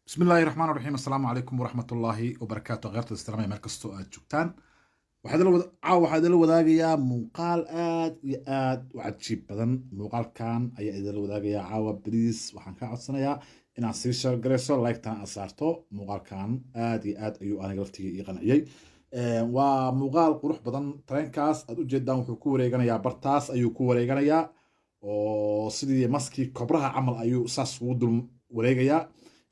Bismi illaahi raxmaan raxiim. Assalaamu calaykum waraxmatullaahi wabarakaatu. Kheyrta islaamaya meel kastoo aad joogtaan, caawa waxaa idinla wadaagayaa muuqaal aad iyo aad u cajiib badan. Muuqaalkan ayaa idinla wadaagayaa caawa. Please, waxaan kaa codsanayaa inaad sii share garayso, like-tan aad saarto. Muuqaalkan aad iyo aad ayuu aniga laftiga ii qanciyey. Waa muuqaal qurux badan. Tareenkaas aad ujeedaan wuxuu ku wareeganayaa bartaas ayuu ku wareeganayaa, oo sidii maskii kobraha camal ayuu saas ugu dul wareegayaa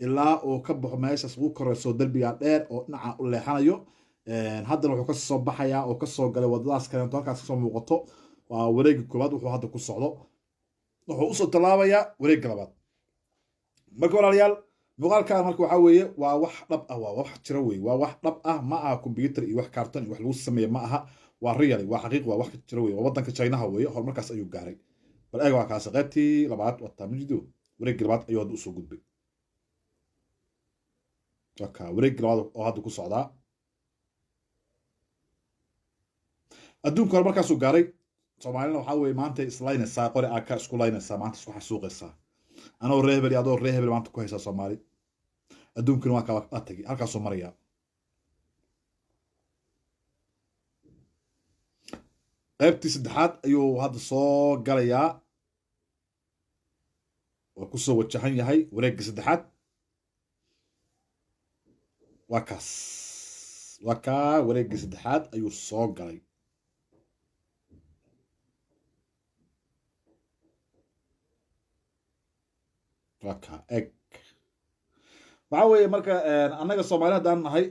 ilaa uu ka baxo meeshaas ugu koreyso derbiga dheer oo dhinaca u leexanayo. Haddana wuxuu kasoo baxayaa oo kasoo galay wadadaas kaleento halkaas kasoo muuqato. Waa wareegga koowaad wuxuu hadda ku socdo, wuxuu usoo tallaabayaa wareegga labaad. Marka walaalayaal, muuqaalkan marka waxaa weeye waa wax dhab ah, waa wax jira weye, waa wax dhab ah. Ma aha computer iyo wax cartoon iyo wax lagu sameeye ma aha, waa real, waa xaqiiq, waa wax jira weye. Waa wadanka Chinaha weye, horumarkaas ayuu gaaray. Bal eega, waa kaasi qaybtii labaad, wataa mujido, wareeggii labaad ayuu hadda usoo gudbay. Waka wareeggii labaad oo hadda ku socdaa. Adduunka hore markaasuu gaaray. Soomaalina waxaa weye maanta islaynaysaa, qori aa ka isku laynaysaa, maanta isku xasuuqaysaa, anoo reer hebel iyo adoo reer hebel maanta ku haysaa Soomaali. Adduunkuna waa kaa tagay, halkaasuu marayaa. Qaybtii saddexaad ayuu hadda soo galayaa, waa kusoo wajahan yahay wareeggii saddexaad. Waa kaas, waa kaa wareeggii saddexaad ayuu soo galay. Waa kaa eg. Waxaa weeye marka annaga Soomaali haddaan nahay,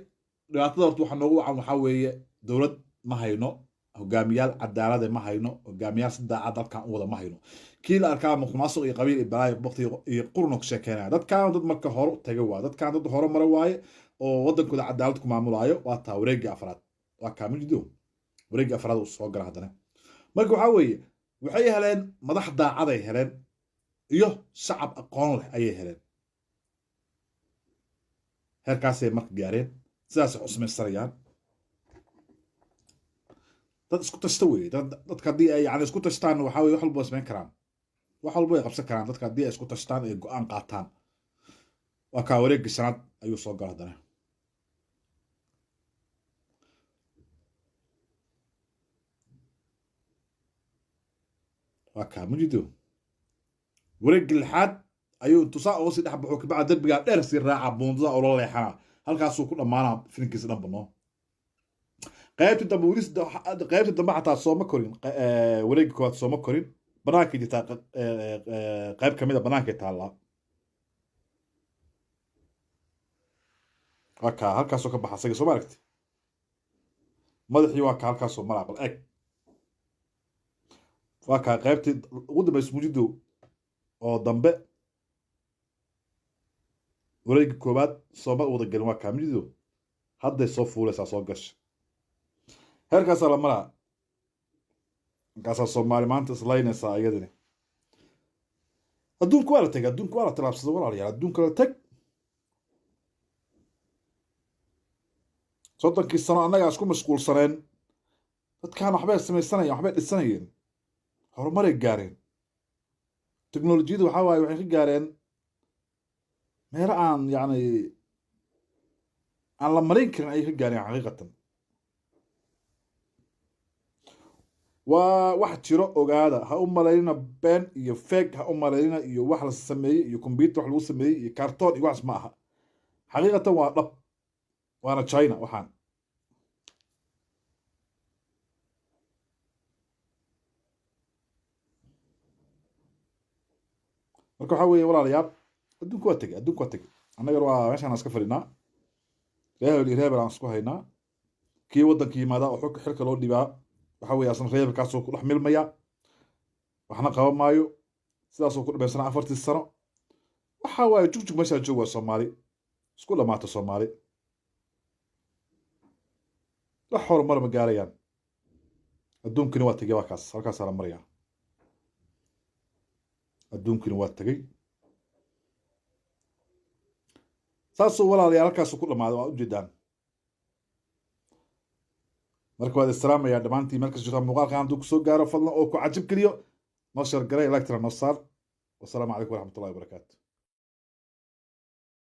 dhibaatada horta waxa noogu wacan waxaa weeye dowlad ma hayno, hogaamiyaal cadaalade ma hayno, hogaamiyaal si daacad dalkan u wada ma hayno. Kii la arkaa muqmaasuq iyo qabiil iyo balaayo bakti iyo qurno ku sheekeynaya. Dadkan dad marka hore taga waaye, dadkan dad hore mara waaye oo wadankooda cadaalad ku maamulaayo. Waa taa wareeggii afraad, waa kaa mujido, wareeggii afraad uu soo gala haddana. Marka waxaa weeye waxay heleen madax daacaday heleen iyo shacab aqoon leh ayay heleen. Heerkaasay marka gaareen, sidaasay cusmaysanayaan. Dad isku tashta weeye. Dadka haddii ay yani isku tashtaan, waxaa weye wax walba way samayn karaan, wax walba way qabsan karaan dadka haddii ay isku tashtaan ay go-aan qaataan. Waa kaa wareegga shanaad ayuu soo gala haddana. Waa kaa mujido, wareegga lixaad ayuu intuu saa uga sii dhex baxo, kabacdi derbigaa dheer sii raaca, buundada oo la leexana, halkaasuu ku dhammaanaa filinkiisa dhanba. No qaybtii dambe weli, qaybtii dambe xataa sooma korin. Wareegga koowaad sooma korin, banaankay jirtaa, qayb kamid a banaankay taallaa. Waa kaa halkaasoo ka baxa asaga, soo ma aragti? Madaxii waa kaa halkaasoo maraa. Bal eeg, waa kaa qaybtii ugu dambaysa mujido oo dambe. Wareegga koowaad sooma wada gelin. Waa kaa mujido, hadday soo fuulaysaa, soo gasha, heerkaasaa la maraa. Markaasaa Soomaali maanta islaynaysaa iyadina. Adduunka waa la tegay, adduunka waa la tilaabsaday walaalayaal, adduunka la teg. 30kii sano annagaa isku mashquulsaneen, dadkan waxbay samaysanayeen, waxbay dhisanayeen, horumaray gaareen. Teknolojiyadu waxaa waaye waxay ka gaareen meelo aan yacni aan la marin karin ayay ka gaareen xaqiiqatan. Waa wax jiro, ogaada. Ha u malaynina been iyo fake, ha u malaynina iyo wax la sameeyey iyo computer wax lagu sameeyey iyo cartoon iyo waxaas ma aha. Xaqiiqatan waa dhab, waana China waxaan. Marka waxaa weeye walaalayaal, adduunku waa tegey, adduunku waa tegey. Annagana waa meeshaan iska fadhinaa, reer hebel iyo reer hebel aan isku haynaa. Kii waddanka yimaada oo xulka xilka loo dhibaa, waxa weeye asna reer hebelkaasoo ku dhex milmaya, waxna qaban maayo, sidaasoo ku dhamaysanaa 4tii sano. Waxa waaye jugjug meeshaa joog, waa Soomaali isku dhamaata. Soomaali wax horumar ma gaarayaan. Adduunkani waa tegey, waa kaas, halkaasaa la marayaa. Adduunkani waa tegey, saasuu walaalayaal halkaasuu ku dhamaaday, waa ujeedaan. Marka waad islaamayaa dhammaantiin meel kasta joogtaan. Muuqaalkan hadduu kusoo gaaro, fadlan oo ku cajib geliyo, noo share garay, like-tana noo saar. Wasalaamu calaykum waraxmatullahi wabarakaatu.